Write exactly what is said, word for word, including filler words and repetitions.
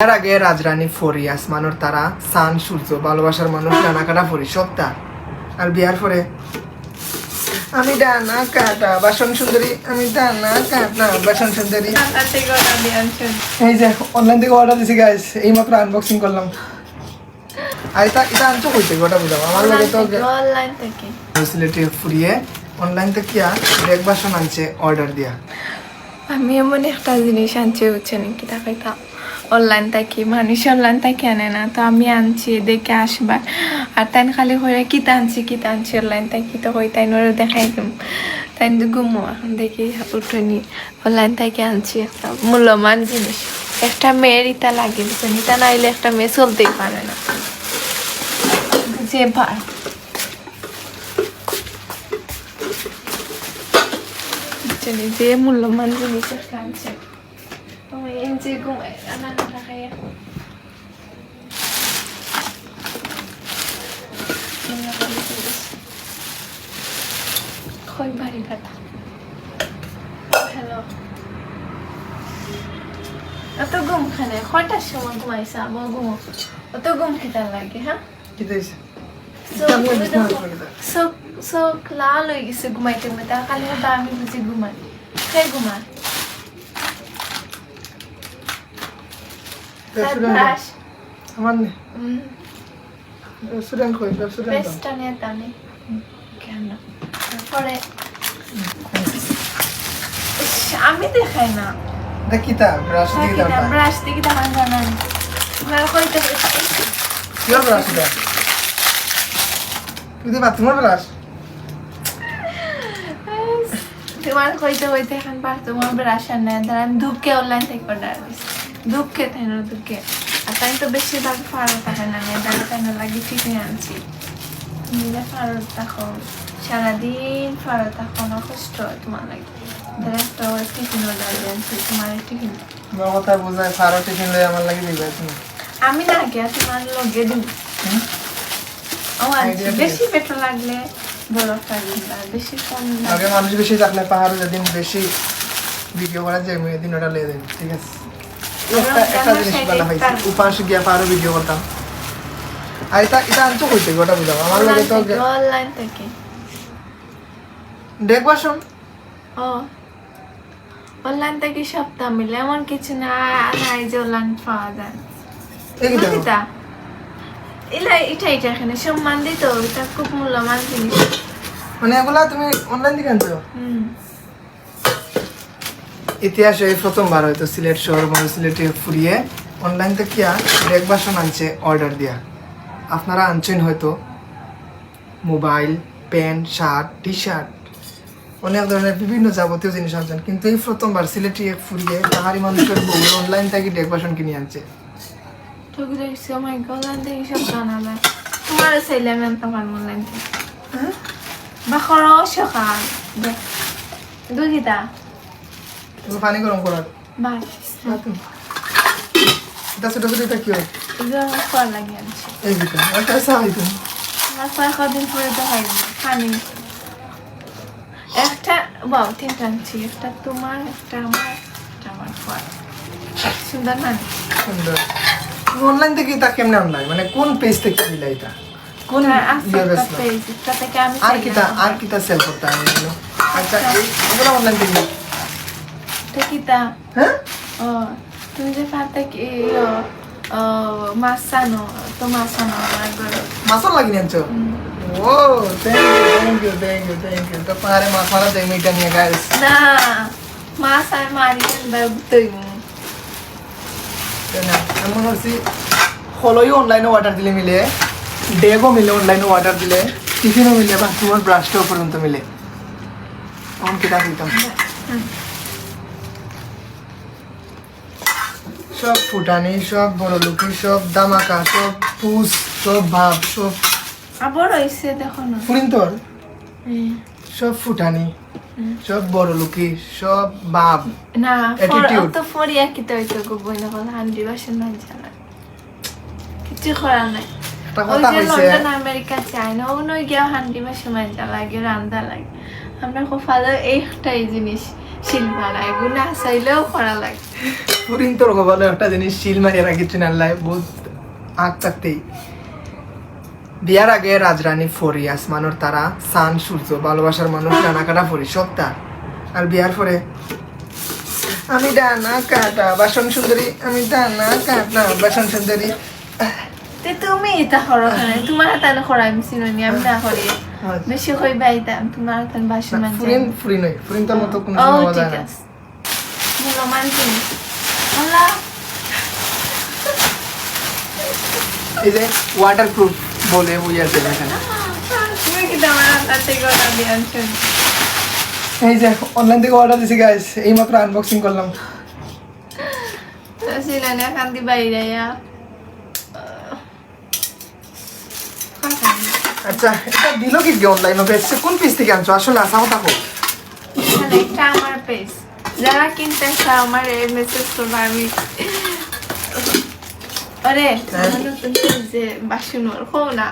এর আগে রাজরানী পরী, আসমানর তারা, চান সূর্য, ভালোবাসার মানুষ, ডানা কাটা পরী, সব তার। আর বিয়ার পরে আমি ডানা কাটা বাসন সুন্দরী, আমি ডানা কাটা বাসন সুন্দরী। ঢাকা থেকে অর্ডার দিয়ে আনছেন। এই যে অনলাইন থেকে অর্ডার দিছি গাইস, এই মাত্র আনবক্সিং করলাম। আর এটা এটা আনছো কই থেকে, ওটা বুঝাও। আমার লগে তো অনলাইন থেকে। সিলেটি ফুরিয়ে অনলাইন থেকে আর ব্যাগ বাসন আনছে অর্ডার দিয়া। আমি এমন একটা জিনিস আনছি, বুঝছেন, কিতা কইতাম, অনলাইন থাকি, মানুষ অনলাইন থাকি আনে না, তো আমি আনছি, দেখে আসবা। আর তাইন খালি কইরা কিতা আনছি, কিতা আনছি অনলাইন থাকি, তো কই তাইন ওরা দেখাই দিম। তাইন তো ঘুমো, এখন দেখি উঠুনি। অনলাইন থাকি আনছি একটা মূল্যবান জিনিস। একটা মেয়ের ইতা লাগে, বুঝছেন, ইতা নাইলে একটা মেয়ে চলতেই পারে না। যে ভাই, বুঝছেন, যে মূল্যবান জিনিস একটা আনছে। ও, এই যে ঘুমায়, রান্না খাইয়া। কই বাড়ি কথা? হ্যালো। অত ঘুম খানে? কয়টার সময় ঘুমাইছা? আবো ঘুমো। অত ঘুম কিতার লাগে, হ্যাঁ? কি দিছে? চোখ, চোখ, চোখ লাল হয়ে গেছে ঘুমাইতে ঘুমাইতে। আর খালি হয়তো আমি বুঝি ঘুমাই। কে ঘুমায়? রেস্টুরেন্ট। ব্রাশ। আমার নেই। হুম, রেস্টুরেন্ট কই? রেস্টুরেন্ট। পেস্টটা নিয়ে তো আমি। কেন? তারপরে ইস, আমি দেখাই না। দেখি তা ব্রাশ দিয়ে দাও। ব্রাশ দেখি তখন জানাই। তোমার কইতে হইছে। কি ব্রাশ এটা? তুই তো বাথরুমের ব্রাশ। তোমার কইতে কইতে এখন বাথরুমের ব্রাশ আর নাই, তারা আমি দুঃখে অনলাইন থেকে অর্ডার দিছি। দুঃখে তাই না দুঃখে। আর তাই তো বেশিরভাগ ফারো থাকে না, আমি তাই না লাগি টিফিন আনছি। নিজে ফারো থাকো, সারাদিন ফারো থাকো, আমার কষ্ট হয় তোমার লাগি। তারা একটা টিফিন অর্ডার দিয়ে আনছি, তোমার টিফিন। তোমার কথা বুঝায়, ফারো টিফিন লই আমার লাগি দিবা তুমি। আমি না গিয়া তোমার লগে দিব। হুম? ও আনছি, Idea ঠিক বেশি পেট লাগলে বরফ খাইবেন না, বেশি কম না। আগে মানুষ বেশি থাকলে পাহাড়ে যেদিন বেশি ভিডিও করা যায়, ওই দিন ওটা লিয়ে দেন, ঠিক আছে? আমরা একটা একটা আমার জিনিস সাথে ভালা পাইছি, ইফতার। উপাস গিয়া পাহাড়ে ভিডিও করতাম। আর এটা এটা আনছো কই থেকে, ওটা বুঝাও। আমার লগে তো অনলাইন থেকে। ডেক বাসন। ও, অনলাইন থেকে সব দাম মিলে, এমন কিছু না নাই যে অনলাইন পাওয়া যায়। এই কি দেখো? বুঝিতা? ইলা এটা এটা এখানে সম্মান দিত, এটা খুব মূল্যবান জিনিস। মানে এগুলা তুমি অনলাইন থেকে আনছো? হুম। ইতিহাসে এই প্রথমবার হয়তো সিলেট শহর মানে সিলেটি ফুরিয়ে অনলাইন থেকে ডেক বাসন আনছে অর্ডার দিয়া। আপনারা আনছেন হয়তো mobile, pant, shirt, T shirt, অনেক ধরনের বিভিন্ন যাবতীয় জিনিস আনছেন, কিন্তু এই প্রথমবার সিলেটি এক ফুরিয়ে পাহাড়ি মানুষের বউ অনলাইন থেকে ডেক বাসন কিনে আনছে। তো কি দেখছি, ও মাই গড, অনলাইন থেকে সব জানা যায়। তোমার চাইলে আমি আনতাম পারবো অনলাইন থেকে। হ্যাঁ? বা করো সকাল। দেখ। দুধিতা। তুমি পানি গরম করার। বাস। এটা ছোট ছোট, এটা কি হয়? এগুলো আমার খোয়া লাগে আনছি। এই দুটো একটা চা হইতো। আমার খোয়া কদিন পরে তো হয় না। পানি। একটা, বাও, তিনটা আনছি। একটা তোমার, একটা আমার, একটা আমার খোয়া। সুন্দর না? সুন্দর। তুমি অনলাইন থেকে এটা কেমনে আনলাই? মানে কোন পেজ থেকে নিলে এটা? কোন হ্যাঁ, আছে ইয়ে একটা বেচলো? পেজ, এটা থেকে আমি আর চাইলাম। কিতা আর কিতা সেল করতে আমি এগুলো? আচ্ছা, এই- এগুলো অনলাইন থেকে। তো কিতা? হ্যাঁ? ও, তুমি যে পাতে কি, ইয়ো, ও, মাছ আনো, তো মাছ আনো আমার ঘরে। মাছও লাগি আনছো? হুম। ও, thank you, thank you, thank you, thank you। তো পাহাড়ে মাছ মারা যাই মিটা নিয়ে, গাইস। না, মাছ আর মারি আনবার তৈমু। তাই না? আমি মনে করছি, হলোই অনলাইনে অর্ডার দিলে মিলে, ডেগও মিলে অনলাইনে অর্ডার দিলে, টিফিনও মিলে, বা তোমার ব্রাশটাও পর্যন্ত মিলে। এখন কিতা দিতাম? সব ফুটানি, সব বড় লুকি, সব ধামাকা, সব পুস, সব ভাব, সব আবার হইছে, দেখো না। ফুরিন্তর, হুম। সব ফুটানি, হুম। সব বড় লুকি, সব ভাব। না, Attitude। অত ফরিয়া কিতা হইতো গো, বই না বলে হান্ডি বাসন মাঝে না। কিছু করার নাই। একটা ওই কথা যে কইছে। লন্ডন, আমেরিকা, চায়না, ওগুলো গিয়া হান্ডি বাসন মাঝে লাগে, রান্দা লাগে। আমরা কপালে একটাই জিনিস, শিল মারা এগু না চাইলেও করা লাগে। ফুরিন্তর কপালো একটা জিনিস সিল মারিয়া রাখিছইন আল্লায় বহুত আগ থাকতেই। বিয়ার আগে রাজরানী পরি, আসমানর তারা, চান সূর্য, ভালোবাসার মানুষ, ডানা কাটা পরি, সব তার। আর বিয়ার পরে আমি ডানা কাটা বাসন সুন্দরী, আমি ডানা কাটা বাসন সুন্দরী। তে তুমি ইতা করো কেনে? তুমার তান করা আমি চিনি, আমি না করি। আচ্ছা। বেশি কইবা ইতা, তুমার তান বাসি মান ফুরিন, ফুরিন নয়, ফুরিন্তর মতো কোনো ও, সময় ঠিক যায় না। আছে। মূল্যবান জিনিস। আল্লাহ। এই যে ওয়াটারপ্রুফ বলে ওই আর কি এখানে। তুমি কি আমার হাতে গলা দিয়ে আনছো? এই যে অনলাইন থেকে অর্ডার দিছি গাইস, এই মাত্র আনবক্সিং করলাম। সিনানে কান্দি বাইরে আয়া। আচ্ছা, এটা দিল কি দিয়ে অনলাইন? ওকে, কোন পেজ থেকে আনছো? আসলে আসা কথা হোক। এখানে একটা আমার পেজ। যারা কিনতে চাও আমার এই মেসেজ করবা, আমি আরে আমার নতুন পেজ যে বাসুনর কো না।